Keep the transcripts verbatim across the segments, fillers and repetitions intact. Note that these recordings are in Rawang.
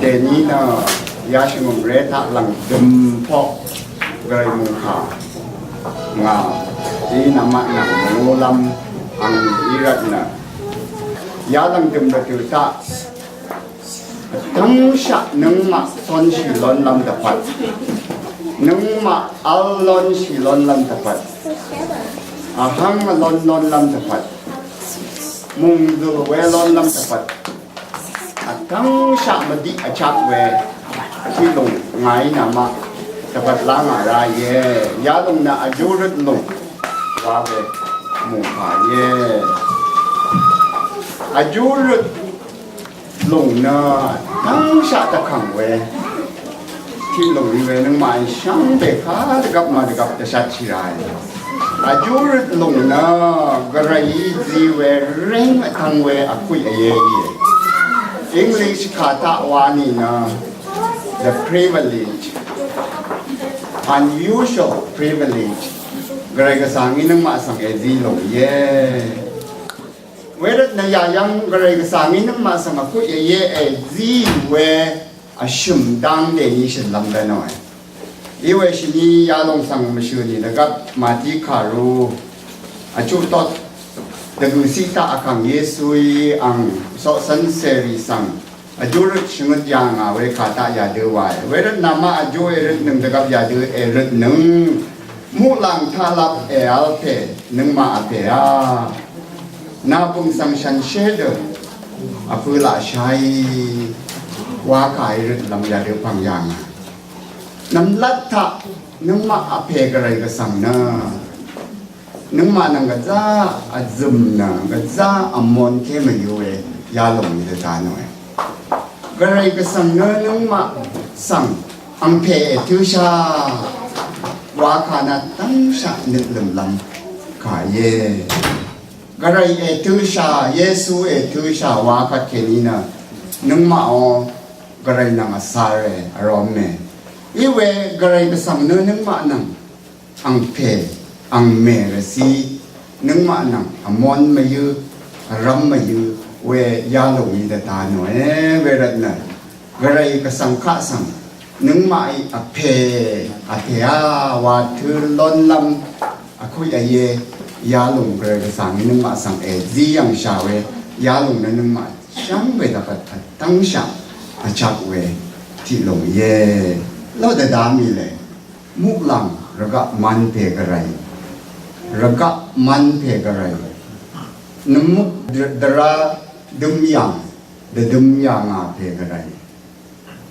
Dèní nø yashvngø̀mré taq lv̀ngdøm poq gvray mungkà ngà í namaq nvng mvlúlv́m ang í rvt nø ya lv̀ngdøm rvtø̀ taq vtv́ngshaq nøngmaq cónshì lónlv́m dvpvt, nøngmaq v́l lónshì lónlv́m dvpvt, vhv́ng vlón lónlv́m dvpvt, mùngzø̀l we lónlv́m dvpvt, vtv́ngshaq mvdiq vchak we tiqlùng ngàí namaq dvpvt lá ngà ra íe. Yalùng nø vjú røt lùng wa we mùngkà íe. Vjú røt lùng nø vtv́ngshaq dvkv̀ng we tiqlùng í we nøngmaq shvngbe kà dvgvp màdvgvp dvshatshì ràe. Vjú røt lùng nø gvrayí zi we réng vtv́ng we vkuiq vye íe. English kà taq wa nìnø the privilege, unusual privilege, gvray gvsvng í nøngmaq svng èzí lùng íe. Wervt nø yayv́ng gvray gvsvng í nøngmaq svng vkuiq vye èzí we vshø̀m dang dèní shø̀nlv́m dvnòe. Iwe shvni yalòng svng mvshø̀ nì dvgvp màtí kàru vchuq tot dvgø̀ ciq taq vkàng Yesuí ang soqcv́n cèrì svng vjú røt shvngøt yà ngà we kà taq yadø wae. Wervt namaq vjú èrøtnøng dvgvp yadø èrøtnøng. Muqlàng taq lap èvl pè nøngmaq vpèá nà bø̀ng svng shànshér dø vpø̄ laqshaí wa kà èrøtlv́m yadø pv̀ng yà ngà. Nv̀mlat taq nøngmaq vpè gvray gvsvng nø nøngmaq nvng gvzá vzø̀m nø gvzá vmon ké mvyú we yalòng í dvda nòe. Gvray gvsvng nø nøngmaq svng angpè ètø̄sha wa kà nà tv́ngshaq nøt lø̀mlv́m kà íe. Gvray ètø̄sha, Yesu ètø̄sha wa kvt kèní nø nøngmaqò gvray nvng vsare vrome. Iwe gvray gvsvng nø nøngmaq nvng angpè angmè rvcí nøngmaq nvng vmon mvyǿ vrv́m mvyǿ we yalòng í dvda nòe. Wervt nø gvray gvsvng kaq svng nøngmaqí vpè vpèá wa tø̄ lónlv́m vkuiq vye yalòng gvray gvsvng í nøngmaq svng èzí yv̀ngshà we yalòng nø nøngmaq shvngbe dvpvt vtv́ngshaq vchak we tiqlùng íe. Lo dvda mì le. Muqlàng rvgaq mvn pè gvray. Rvgaq mvn pè gvray. Nvmuk dvra døm yàng dvdøm yà ngà pè gvray.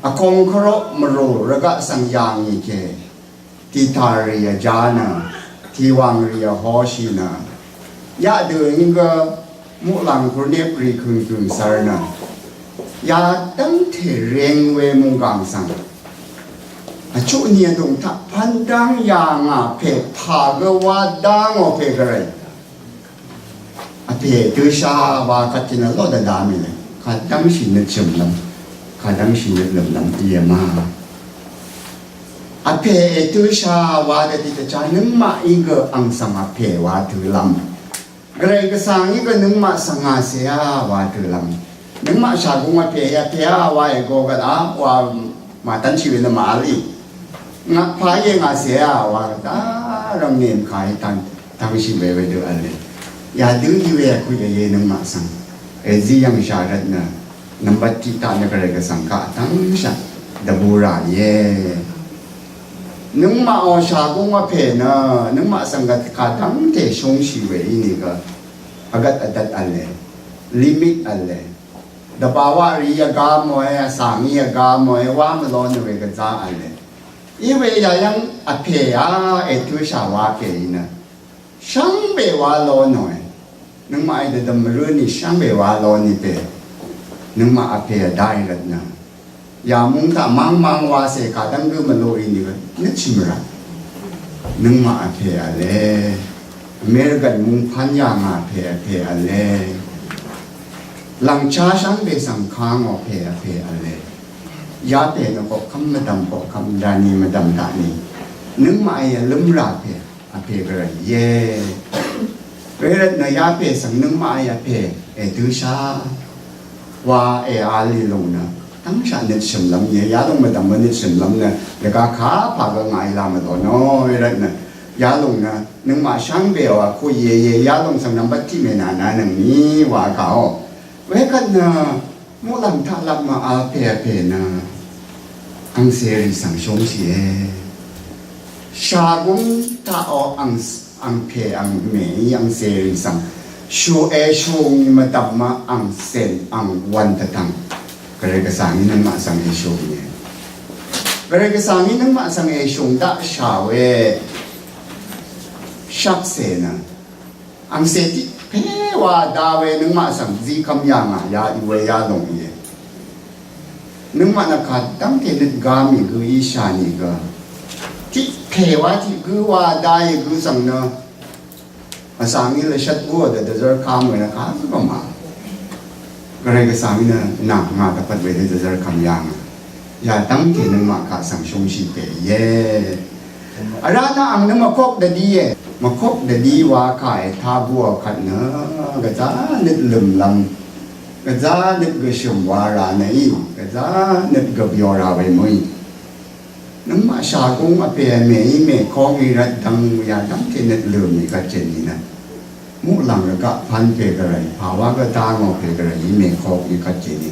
Vkong kvrok mvrù rvgaq svng yà ngì kè. Tiqtàrì vjá nø tiqwàngrì vhoshì nø yaqdø ngí gø muqlàng kurnep rì kø̀ngkø̀ng svr nø yadv́ngte reng we mungkàng svng vchuq ni vdùng taq pvndv́ng yà ngà pè pà gø wa dá ngò pè gvray. Vpè ètø̄sha wa kvt tì nø lo dvda mì le. Kadv́ngshì nøt shø̀mlv́m. Kadv́ngshì nøt lø̀mlv́m íe ma. Vpè ètø̄sha wa dvdì dvcha nøngmaqí gø ang svng vpè wa tø̄lv́m. Gvray gvsvng í gø nøngmaq svng ngà cèá wa tø̄lv́m. Nøngmaq shàgùng vpè ya pèá wa ègo gvt a wa màtv́nshì we nø màvl í. Ngà pà íe ngà cèá wa gvt a rvng nèm kà í tvng tvngshì we wedø vl í. Yadø í we vkuiq vye nøngmaq svng èzí yv̀ngshà rvt nø nvmbat tiq taq nø gvray gvsvng kaq tvngshaq dvbù rà íe. Nøngmaqò shàgùng vpè nø nøngmaq svng gvt kadv́ngte shúngshì we ínìgø vgvt vdvt v̄le. Limit v̄le. Dvbàwaq rìí vgá mòe, vsv̀ngí vgá mòe, wá mvlon we gvzá v̄le. Iwe yayv́ng vpèá ètø̄shà wa pè í nø shvngbe wa lo nòe. Nøngmaqí dvdvm mvrǿ ni shvngbe wa lo ni pè. Nøngmaq vpè vdá í rvt nø yàmung taq mangmang wacè kadv́ng gǿ mvlo í ni nøt shì mvrà. Nøngmaq vpè v̄le. Vmérgv̀n mungpv́n yà ngà vpè vpè v̄le. Lv̀ngchá shvngbe svng kangò vpè vpè v̄le. Yapè nø koqkv́m mvdv̀m koqkv́m dani mvdv̀m dani. Nøngmaqí vlǿmrà pè. Vpè gvray íe. Wervt nø yapè svng nøngmaqí vpè èdø̄shá wa èv̄l í lùng nø Dv́ngshaq nøt shø̀mlv́m íe, yalòng mvdv̀m nøt shø̀mlv́m nø, dvgá kapà gø ngàí la mvlò nò, í rvt nø, yalòng nø, nøngmaq shvngbe wa kú íe íe, yalòng svng nvmbat tiq mènà nø nøngní wa kàò. Wekvt nø, muqlàng taqlap mv-vl pè pè nø, angcèrì svng shóngshìe. Shàgúng taqò ang, angpè angmèí angcèrì svng shù èshù ngì mvdv̀m ma angcèn angwv̀n dvtv̀ng. Gvray Gvsvngí nøngmaq svng èshù ngì. Gvray Gvsvngí nøngmaq svng èshù daqshà we shvkse nø. Angcè tiq pè wa da we nøngmaq svng zí kv́m yà ngà ya í we yalòng íe. Nøngmaq nø kadv́ngte nøt gá mì gø íshà nìgø. Tiq pè wa tiq gø wa da í gø svng nø. Vsvngí lvshvt gø dø dvzv́r kà mø nø kà gø gø ma. Gvray Gvsvngí nø nà ngà dvpvt we dø dvzv́r kv́m yà ngà. Yadv́ngte nøngmaq kaq svng shúngshì pè íe. Vrá nø ang nø mvkok dvdí e. Mvkok dvdí wa kà e taq bú vkvt nø gvzá nøt lø̀mlv́m. Gvzá nøt gvshø̀m wa rà nø í. Gvzá nøt gvbyo rà we mø̀í. Nøngmaq shàgúng vpè vmèí mèkóng í rvt dvng yadv́ngte nøt lø̀m í kvt kèní nø. Muqlàng rvgaq pvn pè Gvray, pàwá gvdá ngò pè Gvray í mèkok í kvt kèní.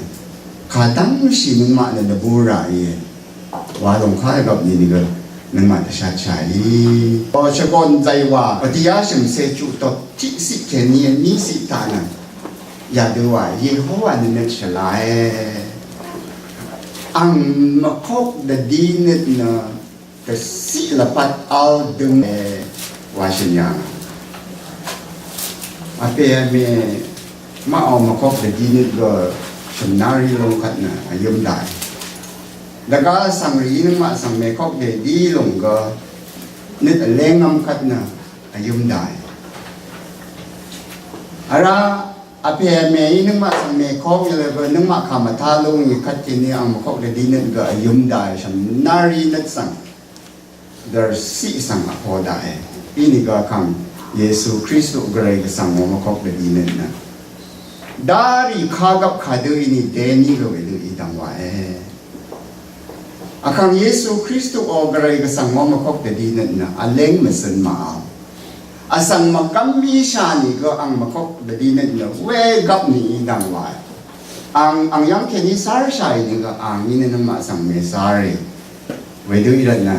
Kadv́ngshì nøngmaq nø dvbúrà íe. Wa lòng kà rvgaq nìnìgø nøngmaq dvshatshà í. O shvgòn zàywà, pvdìyá shø̀mse chuq tot tiqsiq kèní vnísiq taq nø. Yadø wa Yehowa nø nøt shvlae. Ang mvkok dvdí nøt nø Dvciq lvpat vl døng e wa shø̀n yà ngà. Vpè vmè maqò mvkok dvdí nøt gø shø̀mnari lung kvt nø vyǿm daqe. Dvgá svng rì nøngmaq svng mèkok dvdí lung gø nøt vlengvm kvt nø vyǿm daqe. Vrá vpè vmè í nøngmaq svng mèkok í lvgø nøngmaq kà mvtá lung í kvt kèní ang mvkok dvdí nøt gø vyǿm daqe shø̀mnari nøt svng. Dvciq svng vpo daqe. Inìgø vkàng Yesu Kristu Gvray Gvsvng mvkok dvdí nøt nø. Darì kagvp kadø inì dení gø wedø í dvng wae. Vkàng Yesu Kristu o Gvray Gvsvng mvkok dvdí nøt nø. Vleng mvzøn màvl. Vsvng mvgvm íshà nìgø ang mvkok dvdí nøt nø. Wegvp nì í dvng wae. Ang, ang yv́ng kèní sárshà í nìgø ang í nø nøngmaq svng mèsárì. Wedø í rvt nø.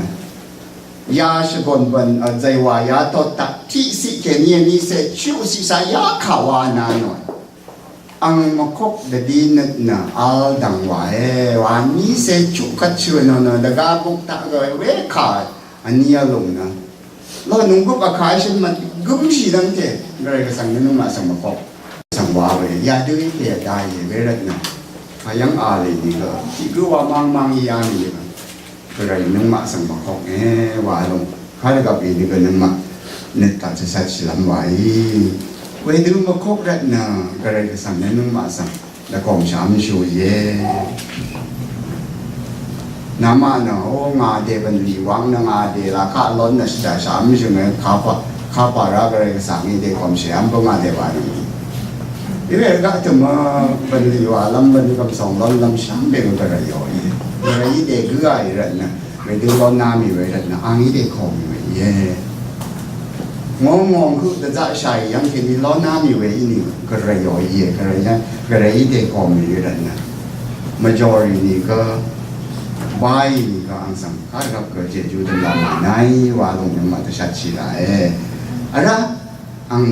Ya shvgòn bv̀n, a, zàywà ya tot taq tiqsiq kèní vnícè chuqsiq saq ya kà wa nà nò. Ang mvkok dvdí nøt nø vl dvng wae, wa vnícè chuq kvt shø̀ nò nø dvgá buk taq gø wekà vní vlung nø. Lo nunggup vkà shø̀n mvt gǿmshì dv́ngte, Gvray Gvsvng nø nøngmaq svng mvkok. Svng wa we, yadø í pè vdá íe, wervt nø. Kayv́ng a lè nìgø, tiq gǿ wa mangmang í yá nìgø. Gvray nøngmaq svng mvkok e, wa lung. Kà rvgvp í nìgø nøngmaq. Nøt taq chvshat shìlv́m wa í. Wedø mvkok rvt nø, Gvray Gvsvng nø nøngmaq svng. Dvkòngshà vmshù íe. Namaq nø, o, ngà dè bv̀nlì wang nø ngà dè la kaq lon nø shvdà shà vmshù ngà kapà, kapà rá Gvray Gvsvng í dè kòngshà vm bø ngà dè wa nø. Íwe rvgaq tø̀m, a, bv̀nlì wa lv́m bv̀nlì gv̀msòng lon lv́m shvngbe gø Gvray yò íe. Gvray í dè gǿ a í rvt nø. Wedø lon nà mì we rvt nø. Ang í dè kòngshà we íe. Ngong ngong høq dvzaqshàì yv́ng kèní lónami we í nìgø Gvray yò íe, Gvray yv́ng, Gvray í dèkòmì í rvtnø. Mvjòrì nìgø, báì nìgø ang svng kárvp gø jejú dvlá mànáí wa lúng nøngmaq dvshatshì ràe. Vrá ang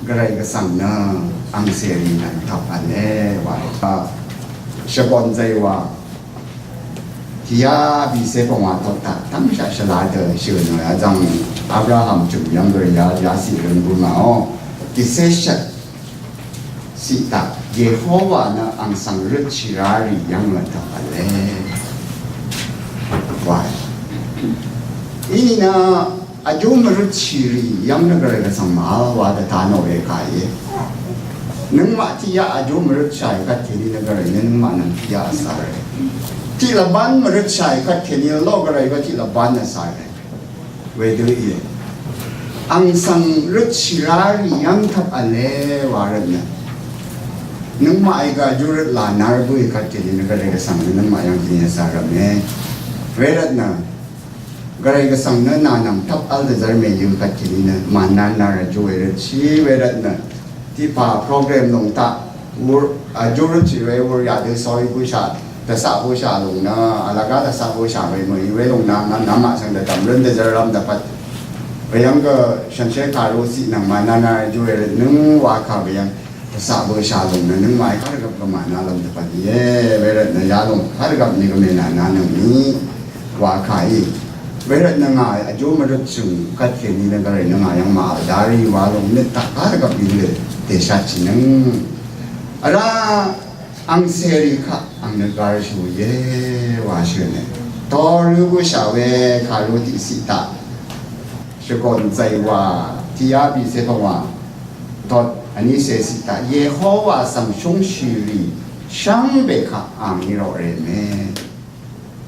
Gvray Gvsvng nø ang cèrì nvng tvp v̄le wa. Shvbòn zèì wa. Tiya bìcé pvngwà tot taq tv́ngshaq shvla dø shø̀n nø yà zvng Abraham jø̀m yv́ng gø yà, yà cì røng gø ngàò. Tiqcé shvt ciq taq Yehowa nø ang svng røtshì rá rì yv́ng lvtø̀ v̄le. Wa. Inìnø Vjú mvrøtshì rì yv́ng nø Gvray Gvsvng màvl wa dvta nò we kà íe. Nøngmaq tiqyaq vjú mvrøtshàì kvt kèní nø Gvray nø nøngmaq nvng tiqyaq vsvre. Tiqlvbán mvrøtshàì kvt kèní lo Gvray gø tiqlvbán vsvre. Wedø íe. Ang svng røtshì rá rì yv́ng tvp v̄le wa rvtnø. Nøngmaq í gø júrøt lànar bǿì kvt kèní nø Gvray Gvsvng nø nøngmaq yv́ng kèní yvzarvme. Wervt nø Gvray Gvsvng nø nà nvng tvp vl dvzvr mèyø kvt kèní nø mànar nar vjú wervt shì wervt nø tiqpà program lòng taq wur, a, júrøt shì we wur yadø soy bǿshà dvsaq bǿshà lòng nø alvgá dvsaq bǿshà we mø̀í we lòng nø ngvm nvmaq svng dvdvm røn dvzvr rvm dvpvt. Weyv́ng gø shànshér kàru ciq nvng mànar nar vjú wervt nøng wakà weyv́ng dvsaq bǿshà lòng nø nøngmaq í kárvgvp gø mànalvm dvpvt íe. Wervt nø yalòng kárvgvp ni gø mènànanøng ni wakà í. Wervt nø ngà vjú mvrøt shø̀ng kvt kèní nø Gvray nø ngà yv́ng màvl darì walòng nø taq kárvgvp ni gø dèshatshìnøng. Vrá angcèrì kaq ang nø garshì íe wa shø̀n e. Torø bǿshà we kàru tiqciq taq shvgòn zàywà tiqyá bìcé pvngwà tot vnícé ciq taq Yehowa svng shúngshìrì shvngbe kaq angí roqreme.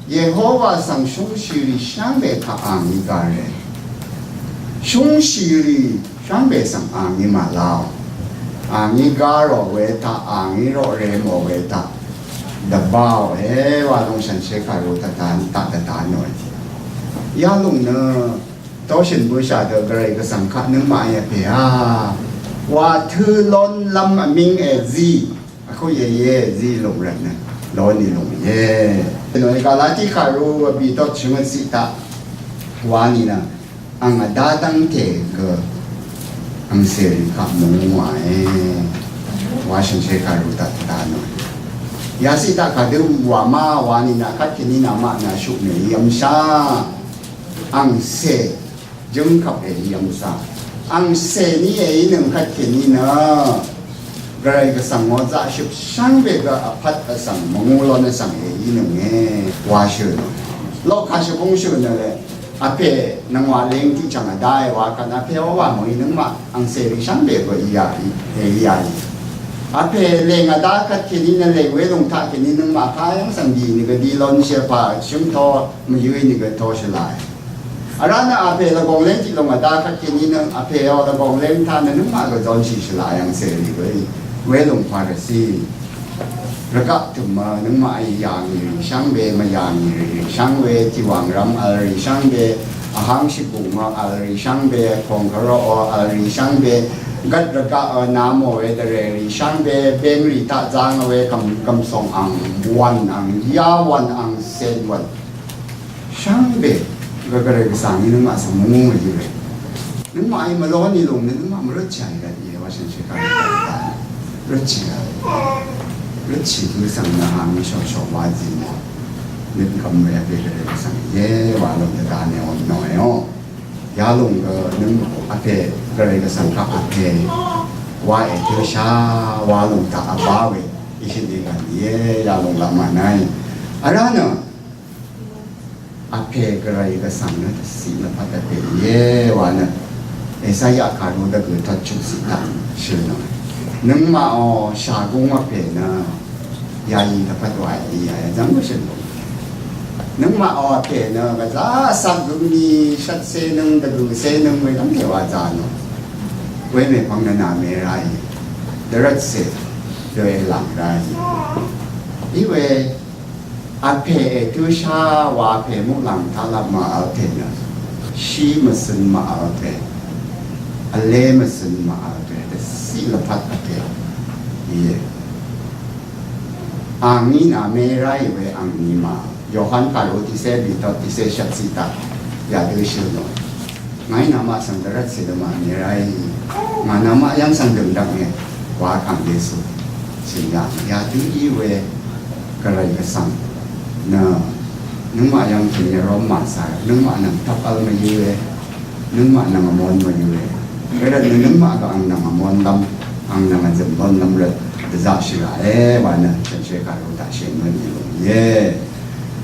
Yehowa svng shúngshìrì shvngbe kaq angí gare. Shúngshìrì shvngbe svng angí màlao. Angí garò we taq angí roqremò we taq dvbaòe wa lòng shànshér kàru taq dvta nòe. Yalòng nø Toshø̀n bǿshà dø Gvray Gvsvng kaq nøngmaq í vpè á wa tø̄ lónlv́m vmíng èzí. Vkú yeye zí lùng rvtnø lónì lùng íe. Nòe Galati kàru vbì tot shvngøt ciq taq wa nìnø ang vdá dv́ngte gø angcèrì kaq mungwàe. Wa shø̀ngshé kàru taq dvda nòe. Yaciq taq kadø wà má wa nìnø kvt kèní namaq nà shuq mèí vmshá. Angcè jøngkvp èí vmsà. Angcè ní èí nøng kvt kèní nø Gvray Gvsvng ó zaqshøp shvngbe gø vpvt vsvng mvngú lón vsvng èí nønge wa shø̀n. Lokà shvbung shø̀n nø le vpè nvngwà leng tiqchv̀ng vdáe wa kvt vpè ó wà mø̀í nøngmaq angcèrì shvngbe gø í yà í, èí yà í. Vpè leng vdá kvt kèní nø leng we lùng taq kèní nøngmaq kayv́ng svng dì nìgø dì lón shèpà shø̀ngto mvyǿí nìgø to shvlae. Vrá nø vpè lvgòng leng tiq lòng vdá kvt kèní nø vpè ó lvgòng leng taq nø nøngmaq gø zónshì shvlá yv̀ng cèrì gø í. Welòng Farisi rvgaq tø̀mø nøngmaq í yàngì rì shvngbe mvyàngì rì shvngbe tiqwàng rvm vl rì shvngbe vháng shvbùng mø vl rì shvngbe kòng kvró ó vl rì shvngbe gvt rvgaq ó namò we dvrè rì shvngbe beng rì taq zang we kvm, kvmsòng ang wv̀n ang yawv̀n ang cènv̀n. Shvngbe gø Gvray Gvsvng í nøngmaq svng mvngú mvyǿe. Nøngmaq í mvlónì lùng nø nøngmaq mvrøtshì rvt íe wa shànshér kaq rvtshì rvt. Rvtshì gø svng nø ang shòshò wa zí mò. Nøt gvm we vpè Gvray Gvsvng íe wa lùng dvdvne òn nòe ó. Yalùng gø nøng vpè Gvray Gvsvng kaq vpè wa ètø̄shá wa lùng taq vbá we. Íshøt í gv̀n íe yalùng laq mànai. Vrá nø Vpè Gvray Gvsvng nø dvciq lvpat vpè íe wa nø Esaya kàru dvgø̀ tot chuq ciq taq shø̀n nø. Nøngmaq ó shàgúng vpè nø yayi dvpvt wa í ya zvng gø shø̀n gø. Nøngmaq ó vpè nø gvzá vsvk gø ni shvtcé nøng dvgø̀cé nøng we dv́ngte wa za nø. Wemèpvng nø nàme ráì. Dvrvtcè dø èlàng ráì. Iwe Vpè ètø̄shá wa vpè muqlàng taq lap màvl pè nø shí mvcøn màvl pè, vlé mvcøn màvl pè, dvciq lvpat vpè íe. Angní nàme ráì we angní mà. Yohan kàru tiqcé bìtot tiqcé shvtciq taq yadø shø̀n nò. Ngàí namaq svng dvrvt cè dvmà mì ráì. Ngà namaq yv́ng svng dø̀ng dv̀nge wa kàng Yesu. Cìngyà yadø í we Gvray Gvsvng nø nøngmaq yv́ng kèní róm màcà nøngmaq nvng tvp vl mvyǿ we. Nøngmaq nvng vmon mvyǿ we. Wervt nø nøngmaq gø ang nvng vmon lv́m ang nvng vzø̀m lon lv́m rvt dvzaqshì ràe wa nø shànshér kàru taq shèngø nì lúng íe.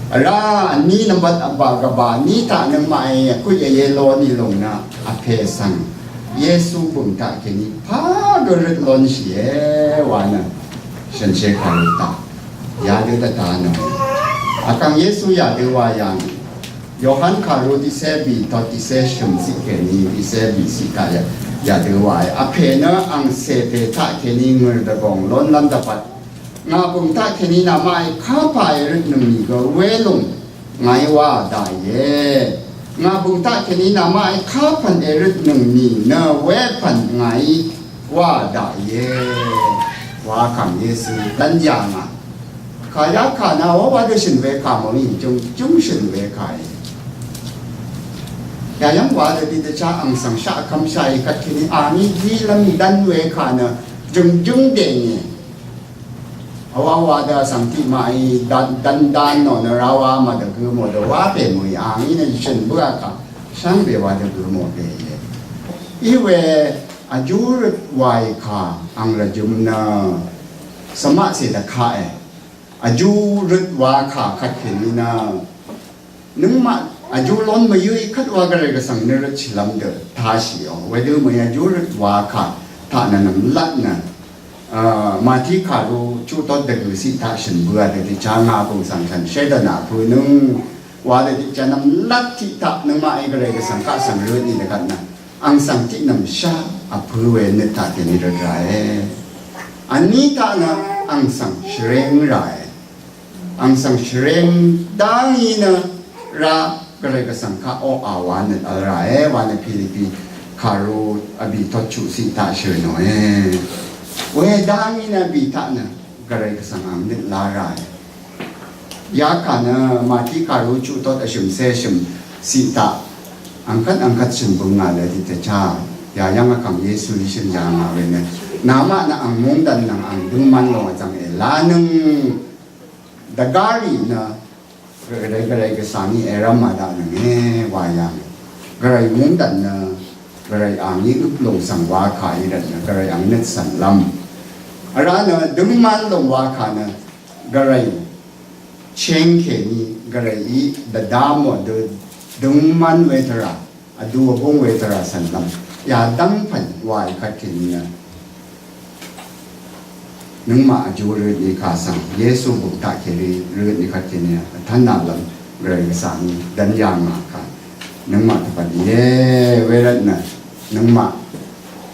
Vrá vní nvmbat vbà gvbà ní taq nøngmaqí vkut yvye ló nì lúng nø vpè svng Yesu bø̀ng taq kèní pà gø røt lónshìe wa nø shànshér kàru taq yadø dvta nø. Vkàng Yesu yadø wa yà nì. Yohan kàru tiqcé bì tot tiqcé shø̀m ciq kèní tiqcé bì ciq taq yà. Yadø wae, vpè nø angcè pè taq kèní ngø̀r dvgòng lónlv́m dvpvt. Ngà bø̀ng taq kèní namaqí kapà èrøtnøng nìgø welùng ngàí wà daqìe. Ngà bø̀ng taq kèní namaqí kapv̀n èrøtnøng nì nø wepv̀n ngàí wà daqìe. Wa kàng Yesu dv́n yà ngà. Kà yá kà nà wa wa dø shø̀n we kà mò í jøng jøng shø̀n we kà í. Yà yv́ng wa dø dì dvchá ang svng shaq kv́m shaq í kvt kèní ang í dì lv́m dv́n we kà nø jøng jøng dèngì. Awa wa dø svng tiq maqí dv́n dv́n dv́n nò nø ra wa mvdvgø mò dø wa pè mò í ang í nø shø̀n bǿà kà shvngbe wa dvgø mò pè í. Í we vjú røt wa í kà ang lvjøm nø svmaq cè dvkaqe. Vjú røt wa kà kvt kèní nø nøngmaq vjú lón mvyǿí kvt wa Gvray Gvsvng nø røtshìlv́m dø tashìò. Wedø mø̀í vjú røt wa kà taq nø nvmlat nø, a, Mati kàru chuqtot dvgø̀ ciq taq shø̀n bøà dø tiqchá ngà bø̀ng svng shànshér dvnà pø̄nøng wa dø tiqchá nvmlat tiq taq nøngmaqí Gvray Gvsvng kaq svng røtnì dvgvt nø ang svng tiq nvmshá vpø̄ we nøt taq kèní røt ràe. Vní taq nø ang svng shvring ràe. Ang svng shvring dá ngí nø rá Gvray Gvsvng kaq oqà wa nøt vl ràe wa nø Pilipi kàru vbì tot chuqciq taq shø̀n nòe. We dá ngí nø vbì taq nø Gvray Gvsvng ang nøt lá ràe. Yakà nø Mati kàru chuqtot vshø̀m cé shø̀m ciq taq angkvt angkvt shø̀n bøng ngà lvdi tvchá. Yayv́ng vkv̀ng Yesuí shø̀n yà ngà we nø namaq nø ang mungdàn nvng ang døngman lòng vzv̀ng èlánøng dvgárì nø Gvray Gvray Gvsvngí èrv́m màdaqnønge wa yà ngà. Gvray mungdàn nø Gvray angí øp lòng svng wakà í rvt nø Gvray ang nøt svnlv́m. Vrá nø døngman lòng wakà nø Gvray cheng kèní Gvrayí dvdá mò dø døngman we tvrà vdu vbúng we tvrà svnlv́m yadv́ng pv̀n wa í kvt kèní nø nøngmaq vjú røtnì kà svng Yesu bø̀ng taq kèní røtnì kvt kèní nø vtv́n nalv́m Gvray Gvsvngí dv́n yà ngà kà nøngmaq tvpvt íe. Wervt nø nøngmaq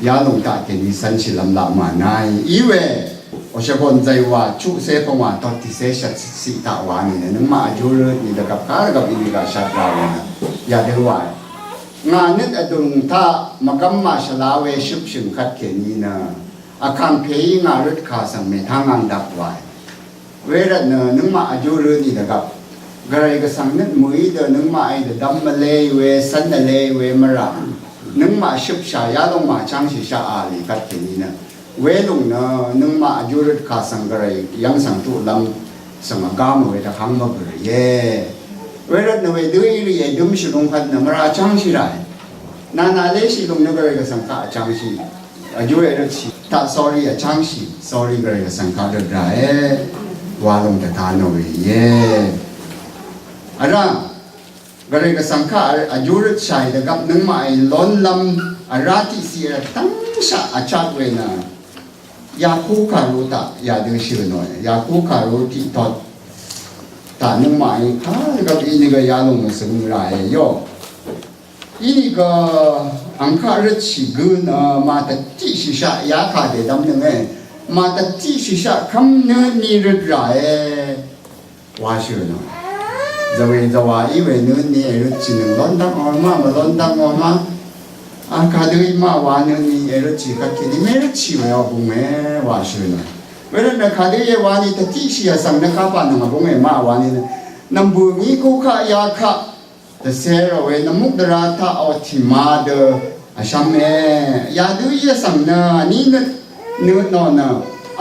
yalòng taq kèní cv́nshìlv́m laq mànai í we. Oshvbon zay wa chuqcé pvngwà tot tìcé shvt ciq taq wa nìnø nøngmaq vjú røtnì dvgvp kà dvgvp íní gvshat ra we nø yadø wa ngà nøt vdùng taq mvgvm màshvla we shøpshø̀ng kvt kèní nø vkàngpèí ngà røt kà svng mètáng ang dvp wa. Wervt nø nøngmaq vjú røtnì dvgvp Gvray Gvsvng nøt mø̀í dø nøngmaqí dvdvm mvlé we cv́n vlé we mvrà nøngmaq shøpshà yalòng màchv́ngshìshaq a lì kvt kèní nø welùng nø nøngmaq vjú røt kà svng Gvray yv́ng svng tuqlv́m svng vgá mø̀ we dvhvng mvgø̀r íe. Wervt nø wedø í rì èdømshì lung kvt nø mvrà chv́ngshì ràe. Nana léshì lung nø Gvray Gvsvng kaq vchv́ngshì. Vjú èrøtshì taq sorry vchv́ngshì, sorry Gvray Gvsvng kaq røt ràe. Wa lung dvta nò we íe. Vrá Gvray Gvsvng kaq vjú røtshàì dvgvp nøngmaqí lónlv́m vrá tiqciq rvtv́ngshaq vchak we nø Yaku kàru taq yadø shø̀ nòe. Yaku kàru tiqtot taq nøngmaqí kà dvgvp inìgø yalòng mvsøng ràe yò. Inìgø angkaq røtshì gø nø màdvtiqshìshaq yakà dèdvmnønge. Màdvtiqshìshaq kv́m nø ni røt ràe. Wa shø̀ nò. Zàwe zàwa í we nø ni èrøtshì nøng lóndv́ngò ma, mvlóndv́ngò ma. A kadø í ma wa nø ni èrøtshì kvt kèní mèrøtshì we vbunge wa shø̀ nò. Wervt nø kadø í wa ni tvtiqshì vsvng nø kapà nøng vbunge ma wa ni nø. Nv̀mbø̀ ngí kukaq yakaq Dvcèrò we nvmuk dvra taq o tìma dø vshvme. Yadø í vsvng nø vní nøt nøt nò nø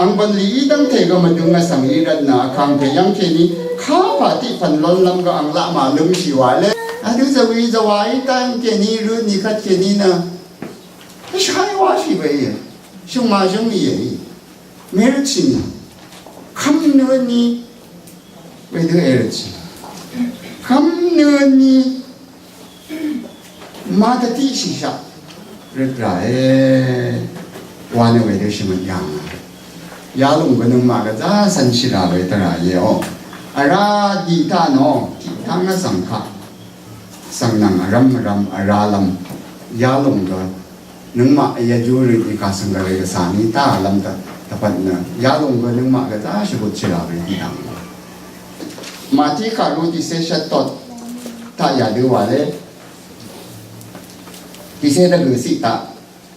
ang bv̀nlì í dv́ngte gø mvdøng vsvng í rvt nø vkàngpè yv́ng kèní kapà tiq pv̀n lónlv́m gø ang laq màlømshì wa le. Yadø zàwi zàwa í taq yv́ng kèní røtnì kvt kèní nø vshai washì we íe. Shø̀ngmà shø̀ng íe í. Mèrøtshì ni. Kv́m nø ni. Wedø èrøtshì. Kv́m nø ni. Màdvtiqshìshaq. Røt ràe. Wa nø wedø shvngøt yàngà. Yalòng gø nøngmaq gvzà cv̄nshì rà we tvrà íe o. Vrá dì taq nò. Tiq taq ngà svng kaq. Svng nvng vrvm vrvm vrálvm. Yalòng gø Nøngmaq yajúrøt í kà svng Gvray Gvsvng í taq lv́m taq tvpvt nø yalòng gø nøngmaq gvzá shvbut shvlaq rø í dv̀ng. Màtí kàru tiqsé shvtot taq yadø wà lé. Tiqsé dvgø̀ siq taq.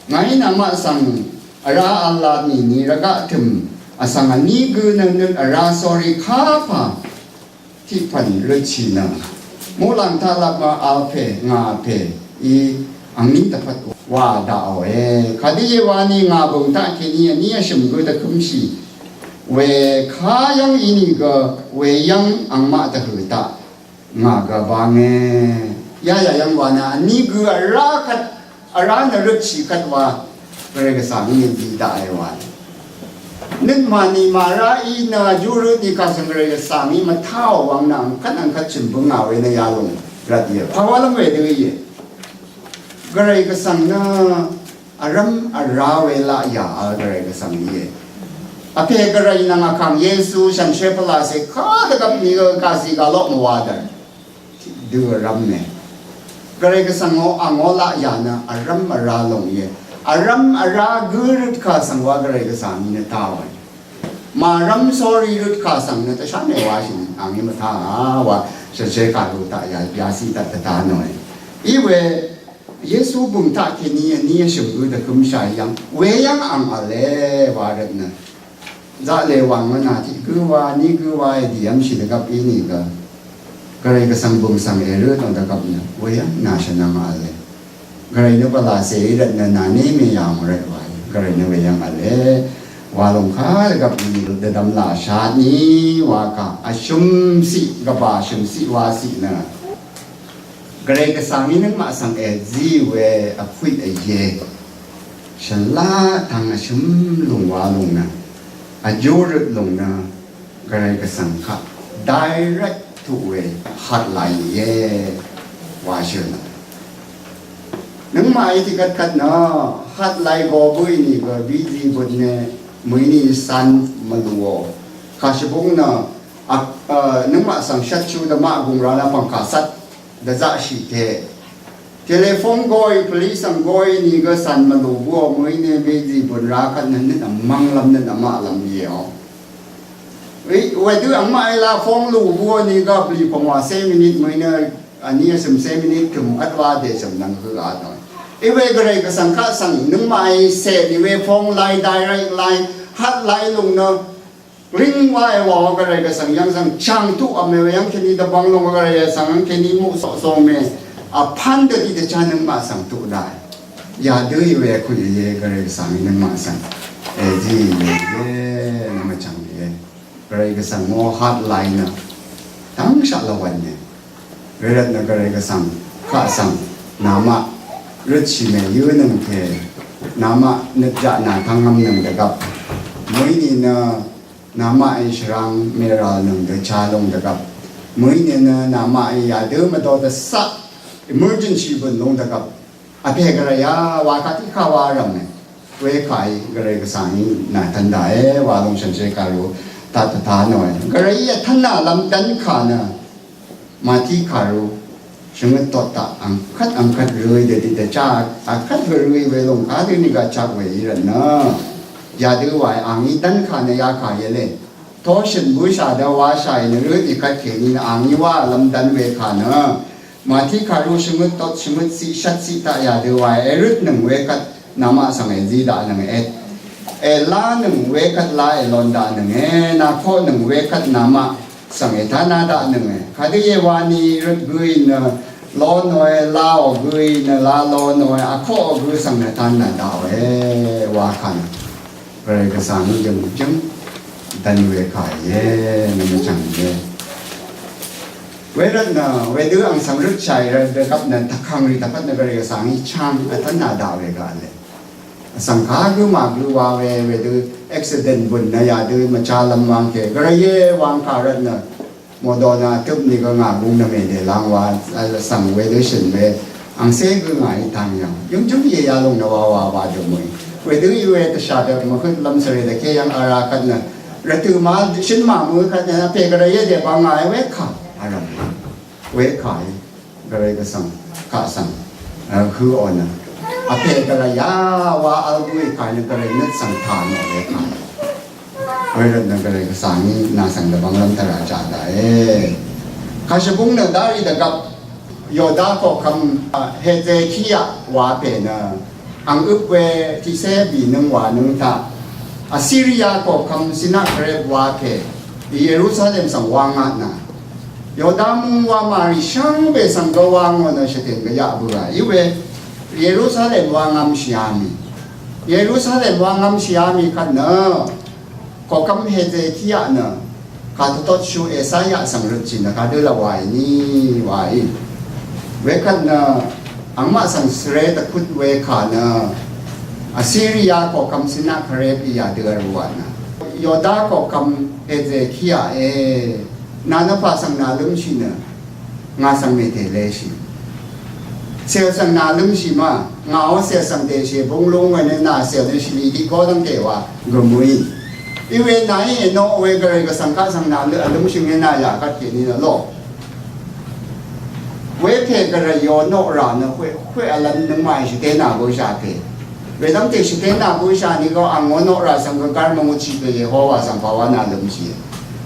Ngàí namaq svng vrá v̄l la nìni rvgaq tø̀m vsvng vní gø nø nøt vrá sórí kapà tiq pv̀n røtshì nø muqlàng taq lvp mv vl pè ngà pè í angní dvpvt wà daqòe. Kadø íe wani ngà bø̀ng taq kèní vní vshø̀m gø dvkø̄mshì we kayv́ng ínìgø weyv́ng angmaq dvhø̀ taq ngà gvbánge. Yayà yv́ng wa nø vní gø vrá kvt, vrá nø røtshì kvt wa Gvray Gvsvng í zí daqe wa. Nøt mànì màrá í nø júrøt nìkà svng Gvray Gvsvng í mvtáò wvng nø angkvt angkvt chø̀m bøngà we nø yalòng rvt íe. Pàwálv́m wedø íe. Gvray Gvsvng nø vrv́m vrá we laqyà vl Gvray Gvsvng íe. Vpè Gvray nvng Vkàng Yesu shànshér pvlacè kadvgvp nìgø kàzì galoq mvwadv̀r dø vrv́m e. Gvray Gvsvng ó angó laqyà nø vrv́m vrá lòng íe. Vrv́m vrá gǿ røtkà svng wa Gvray Gvsvng í nø táòe. Màrv́m sórí røtkà svng nø tvshá mèwashì angí mvtáà wa shànshér kàru taq yà yasi taq tvtá nòe. Iwe Yesu bø̀ng taq kèní vní vshø̀m gø dvkø̄mshàì yv́ng weyv́ng ang v̄le wa rvt nø zaqlè wàng mvnà tiq gǿ wa ní gǿ wa èdì v́mshì dvgvp ínìgø Gvray Gvsvng bø̀ng svng èrø tòng dvgvp nø weyv́ng nà shvnvng v̄le. Gvray nø pvlacè í rvt nø nàní mèyàng rvt wa í Gvray nø weyv́ng v̄le. Wa lòng kadvgvp í dvdvm laq shat ní wa kà vshø̀m siq gvbà vshø̀m siq wa siq nø Gvray Gvsvng í nøngmaq svng èzí we vpwit vye shvlá tvng vshø̀m lùng wa lùng nø vjúrøt lùng nø Gvray Gvsvng kaq direct tuq we hotline íe wa shø̀n nø. Nøngmaq í tiqkvt kvt nø hotline go bø̀í nìgø busy bøt nø mø̀í nì cv̄n mvlùò. Kàshvbúng nø nøngmaq svng shvtshú dvmaq gùng ra nø pv̀ngkà cvt dvzaqshì te. Telephone gø í, police svng gø í nìgø cv̄n mvlù bø̀ò mø̀í nø busy bø̀n ra kvt nø nøt vmv́nglv́m nøt vmaqlv́m íe o. Wedø angmaq í la phone lù bø̀ò nìgø vlì pv̀ngwà sé minute mø̀í nø vní vsø̀m sé minute tø̀m vt wa dèsø̀m nvng høq a tø̀m. Iwe Gvray Gvsvng kaq svng nøngmaq í cè nì we phone line, direct line, hotline lùng nø ring wa èwà wa Gvray Gvsvng yv́ng svng chàng tuq vmè we yv́ng kèní dvbvng lòng Gvray Gvsvng yv́ng kèní muqsoq song mè. Vpv́n dø tiqdvchá nøngmaq svng tuq daqe. Yadø í we kuq íe Gvray Gvsvng í nøngmaq svng èzí íe. Nvmvchv̀ng íe. Gvray Gvsvng mò hotline nø dv́ngshaq lvwv̀n íe. Wervt nø Gvray Gvsvng kaq svng namaq røtshì mèyǿnøng ke namaq nøt jaq nà tvngvmnøng dvgvp mø̀í nìnø namaqí shvrang mèralnøng dø cha lung dvgvp mø̀í nìnø namaqí yadø mvdo dvcaq emergency bø̀n lung dvgvp Vpè Gvrayá wa kaq tiqkà wa rv̀me. Wekàí Gvray Gvsvngí nà tvndàe wa lungshanshe kàru taq tvta nòe. Gvrayí vtvnà lv́m dv́nkà nø Màtí kàru shvngøt tot taq angkvt angkvt rø̄ì dø tiqdvchá angkvt gvrø̄ì we lùng kadø nìgvchak we í rvtnø. Yadø wae angí dv́nkà nø yakà yele. Toshø̀n bǿshà dø washàì nø rø̄ì kvt kèní nø angí wa lv́m dv́n wekà nø. Màtí kàru shvngøt tot shvngøt siq shvt siq taq yadø wae èrøtnøng wekvt namaq svng èzí daqnøng et. Èlánøng wekvt lá èlon daqnønge, nakoqnøng wekvt namaq svng ètánà daqnønge. Kadø yewani røt gø í nø lónòe, láò gø í nø lá lónòe, akoqò gø svng nø tánà daqòe, wakà nø. Gvray Gvsvng jø̀ngjǿng dvn we kà íe, nvmvchv̀ng íe. Wervt nø, wedø ang svng røtshàì rvt dvgvp nø tvkvng rì tvpvt nø Gvray Gvsvng í chvng vtvnà daq we gvle. Vsvng kagø màgø wa we, wedø accident bø̀n nø yadø mvcha lvm wangke. Gvray íe wangkà rvt nø. Mòdò nø tøp nìgø ngà gung nø mèdè lang wa, vsvng wedø shø̀n we. Angcé gø ngàí tang yv̀ng. Yøngjǿng íe yalòng nø wa wa wa dø mø̀í. Wedø í we tvshà dø mvhøt lv́m svre dvke yv̀ng ara kvt nø. Rvtø̀ ma shø̀n ma mø kvt nø pè Gvray íe dè ba ngàí wekà. Arvm. Wekàí. Gvray Gvsvng. Kaq svng. Høq ò nø. Vpè gvray ya wa vl bø í kà nø gvray nøt svng tà nò we kà. Wervt nø gvray gvsvng í nà svng dvbvng lv́m tvrà chà daqe. Kàshvbung nø darì dvgvp Yoda koqkvm, a, Hezekia wa pè nø ang øp we tiqsé bìnøng wanøng taq Assyria koqkvm Sennakerib wa pè Yerusalem svng wang atnà. Yoda mung wa màrì shvngbe svng gø wang nø shvteng gvyaq bø a í we Yerusalem wa ngvmshì a mì. Yerusalem wa ngvmshì a mì kvt nø koqkvm Hezekia nø kàdvtotshú Esaya svng røtshì nø kadø lvwàì ní wàì. Wekvt nø angmaq svng svre dvkut we kà nø Assyria koqkvm Sennakerib í yadø vruq nø Yoda koqkvm Hezekia e, nà nø pà svng nà lǿmshì nø ngà svng mètè leshì. Sèl svng nà lǿmshì ma, ngà ó sèl svng dèshì bung lung we nø nà sèl nø shvlì tiq gó dv́ngte wa gø mø̀í. Iwe nàí ènoq we gvray gvsvng kaq svng nà lǿ, vlǿmshì ngé nà yà kvt kèní nø lo. Wepè gvray yo noq rà nø hwe, hwe vlv́m nøngmaq shvté nà bǿshà pè. Wedv́ngte shvté nà bǿshà ni gø ang ó noq rà svng gø gv́r mvngutshì pè Yehowa svng pà wa nà lǿmshì.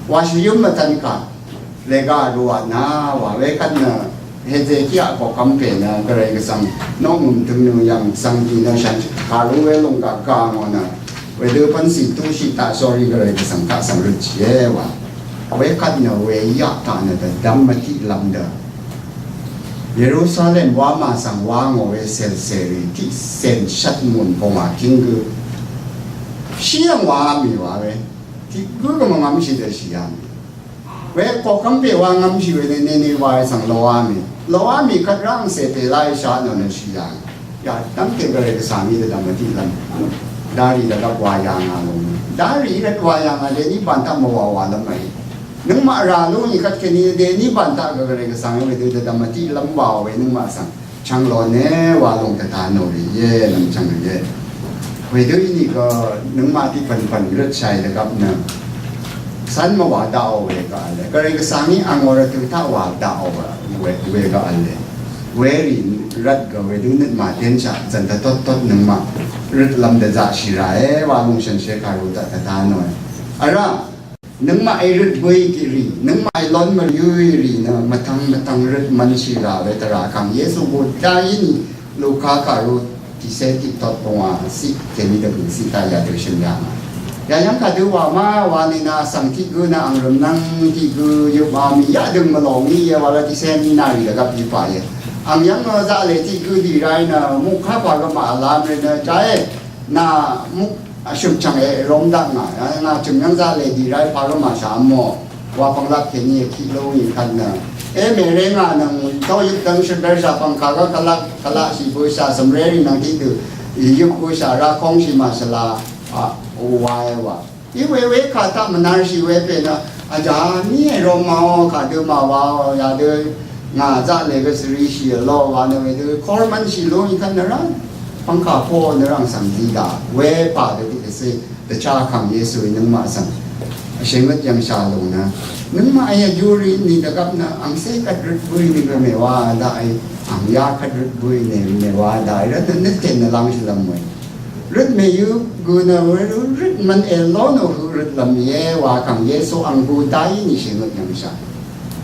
Wa shvyǿm mvtvn kà. Lega ruq nø wa wekvt nø Hezekia koqkvm pè nø gvray gvsvng noq ngø̀m tøng nø yv̀ng svng dì nø shvnshøt kàrú we lúng gvgà ngò nø wedø pv́n sì tuqshì taq sórí gvray gvsvng kaq svng røtshìe wa. Wekvt nø we yaq taq nø dvdvm mvtiq lv́m dø Yerusalem wamà svng wa ngò we sèlsèrì tiq sèn shvt mùn pvngwà king gø shí yv̀ng wa mì wa we tiq gǿ gø mvngvmshì dø shì yà mì. We koqkvm pè wa ngvmshì we nø Niniwa svng loá mì. Loá mì kvt rv́ngcè pè láì shaq nò nø shì yà. Yà dv́ngte gvray gvsvng í dvdvm vtiq lv́m. Darì dvgvp wa yà ngà lúng. Darì rvt wa yà ngà dèní bàn taq mvwà wà lv́m mvì. Nøngmaq rà lú nì kvt kèní dèní bàn taq gvray gvsvng í wedø dvdvm vtiq lv́m wa we nøngmaq svng. Chvnglone wa lúng tvta nò rì íe, lv́m chvng rì íe. Wedø ínìgø nøngmaq tiq pv̀npv̀n røtshàì dvgvp nø cv́n mvwà daqò we gø v̄le. Gvray gvsvng í angò rvtø̀ taq wà daqò we, we gø v̄le. Werì rvt gø wedø nøt màténshaq cv̀n tvtot tot nøngmaq røtlv́m dvzaqshì ràe wa lúng shànshér kàru taq tvta nòe. Vrá Nøngmaqí røt bǿì tiq rì, nøngmaqí lón mvriúì rì nø mvtvng mvtvng røt mvnshì rà we tvrà kàng Yesu bø dá í nì Luka kàru tiqcé tiqtot pvngwà ciq kèní dvgø̀ ciq taq yadø shø̀n yà ngà. Yayv́ng kadø wà má wa nìnà svng tiq gø nø ang rø̀mnvng tiq gø yøp a mì yadøng mvlòng í yé wa la tiqcé ní nà rì dvgvp í pà yé. Ang yv́ng nø zaqlè tiq gø dì ráì nø muqká pà gø màvlám rì nø jáé. Nà muk vshø̀m chv̀ng èrom daq ngà, ngà chø̀m yv́ng zaqlè dì ráì pà gø màshà mò. Wa pvnglap kèní èkiq lú ngì kvt nø. É mèré ngà nøng dó yøp dv́ng shvbér shà pvngkà gø kvlaq, kvlaqshì bøshà cv̀mré rì nvng tiqdø. Yøp bøshà ra kóngshì màshvla. A, wa e wa. Í we wekà taq mvnarshì we pè nø, vjà mí èrom màò, kàdø màwàò, yadø ngà zaqlè gø svrishì vlò wa nø wedø, kor mvnshì lú ngì kvt nø rá, pvngkà pó nø rvng svng zí daq, we pà dø tiq dvcé, dvchá kàng Yesuí nøngmaq svng. Vshèngøt yv̀ngshà lúng nø, nøngmaq yà júrì nì dvgvp nø, angcé kvt røt bǿì nì gø mèwà daqì, ang yá kvt røt bǿì nì mèwà daqì, rvt nø nøt kèn nø lv́ngshì lv́m we. Røt mèyø gø nø we røt mvn èló nø høq røt lv́m íe wa kàng Yesu ang bø dá í nì shèngøt yv̀ngshà.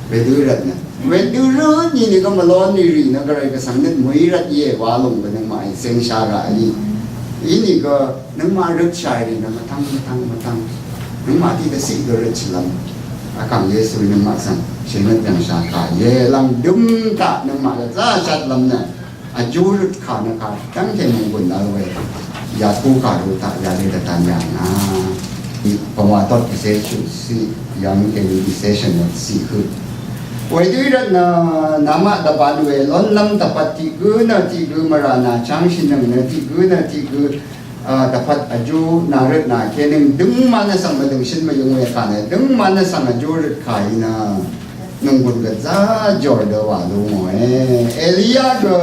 Wedø rvt nø. Wedø røt nì nì gø mvlón nì rì nø gvray gvsvng nøt mø̀í rvt íe wa lúng gø nøngmaq í céngshà rà í. Í nì gø nøngmaq røtshàì rì nø mvtvng, mvtvng, mvtvng. Nøngmaq tiq dvciq gø røtshì lv́m. Vkàng Yesu nøngmaq svng shèngøt yv̀ngshà kà íe lv́ng døm taq nøngmaq gvzá shvt lv́m nø. Vjú røt kà nø kà dv́ngte mònggùn vl we. Yatú kàru taq yadø dvtan yà ngà. Pvngwà tot dvcé chuq ciq yv̀ng kèní dvcé shø̀n wvt ciq høq. Wedø í rvt nø namaq dvbàn we lónlv́m dvpvt tiq gǿ nø tiq gǿ mvrà nà chv́ngshì nøng nø tiq gǿ nø tiq gǿ, a, dvpvt vjú nà røt nà kèní døngman nø svng mvdø̀ngshøn mvyøng we kà nø døngman nø svng vjú røt kà í nø nònggùn gvzá jòr dø wà lú ngòe. Eliya gø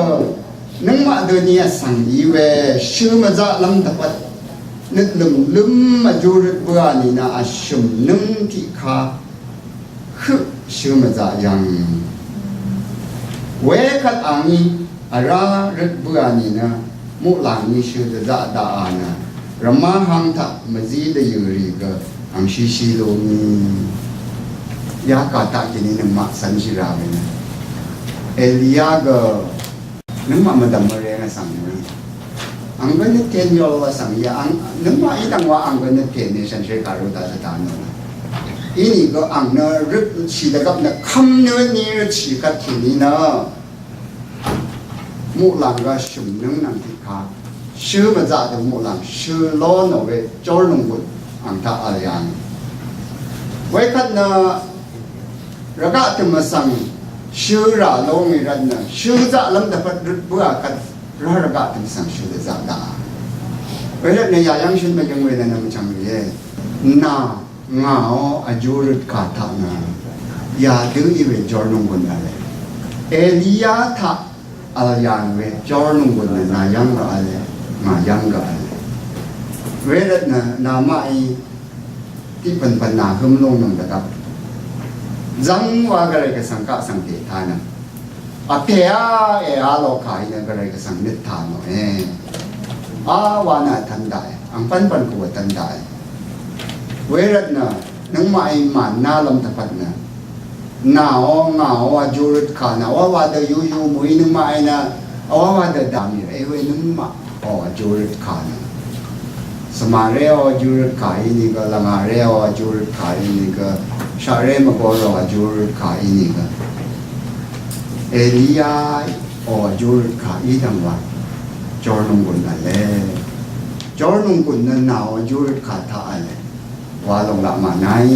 Nøngmaq døni vsvng í we shø mvzaqlv́m dvpvt nøt lø̀nglǿm vjú røt bǿà nìnø vshø̀m nǿng tiqkà høq shø mvzaq yv̀ng. Wekvt angí vrá røt bǿà nìnø Muqlàng ni shø̀ dvzaq daqà nø rvmá hang taq mvzí dvyø̀ rì gø angshíshí lú mì. Yakà taq kèní nøngmaq cv́nshì rà we nø Eliya gø nøngmaq mvdv̀m mvreng vsvng nø ang gø nøt tèn yol vsvng ya ang nøngmaq í dv̀ng wa ang gø nøt tèn ni shànshér kàru taq dvta nò nø. Inìgø ang nø røtshì dvgvp nø kv́m nø ni røtshì kvt kèní nø Muqlàng gø shø̀m nǿng nvng tiqkà shø mvzaq dø muqlàng shø ló nò we jórnònggùn ang taq vl yà ngì. Wekvt nø rvgaq tø̀m vsvng shø rà ló ngì rvt nø shø zaqlv́m dvpvt røt bǿà kvt rvgaq tø̀m vsvng shø dvzaq daqà. Wervt nø yàyv́ng shøn mvyøng we nø nvmchvng rìe. Nà ngàó vjú røtkà taq nø yadø í we jórnònggùn vle. Eliya taq vl yà ngì we jórnònggùn nø nà yv́ng gø vle, ngà yv́ng gø vle. Wervt nø namaqí tiq pv̀npv̀n nà hǿm lúngnøng dvgvp zv́ng wa Gvray Gvsvng kaq svng dètánøng Vpè á èá lokà í nø Gvray Gvsvng nøt tà nòe. Á wa nø vtvn daqe. Angpv́npv̀n kù vtvn daqe. Wervt nø nøngmaqí mànná lv́m dvpvt nø nàó ngàó vjú røtkà nø wa wa dø yuyu mø̀í nøngmaqí nø wa wa dø dàmì rèí we nøngmaq Ò vjú røtkà nø. Svmaré ò vjú røtkà ínìgø, lvngàré ò vjú røtkà ínìgø, shaqré mvgor ò vjú røtkà ínìgø. Eliya ò vjú røtkà í dv̀ng wa. Jórnònggùn vle. Jórnònggùn nø nà ò vjú røtkà taq vle. Wa lòng laq mànai.